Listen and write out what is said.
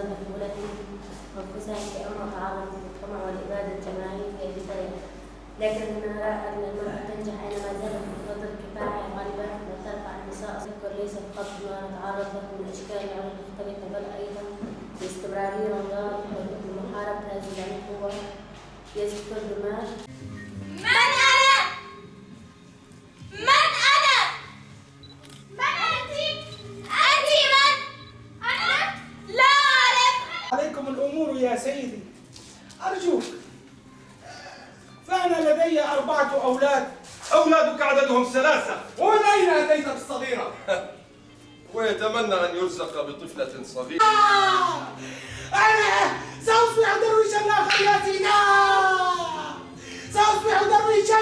طفولتهم أنفسهم لأنها تعرضت للقمع والإبادة الجماعية في البداية. لكننا نرى أن المرأة تنجح حينما زادت قدرة الكفاح غالبا ما ترفع النساء السكر ليس فقط بما نتعرض له من أشكال العنف المختلفة، بل أيضا باستمرارية ونضال لمحاربة هذه العنف هو يسفك الدماء. من أنا؟ من أنا؟ من أنت؟ أنت من؟ أنا؟ لا أعرف. عليكم الأمور يا سيدي، أرجوك، فأنا لدي 4 أولاد. أولادك عددهم 3. ومن أين أتيت بالصغيرة؟ ويتمنى أن يرزق بطفلة صغيرة. أنا سأصبح درويشا آخر يا سيدي، سأصبح درويشا.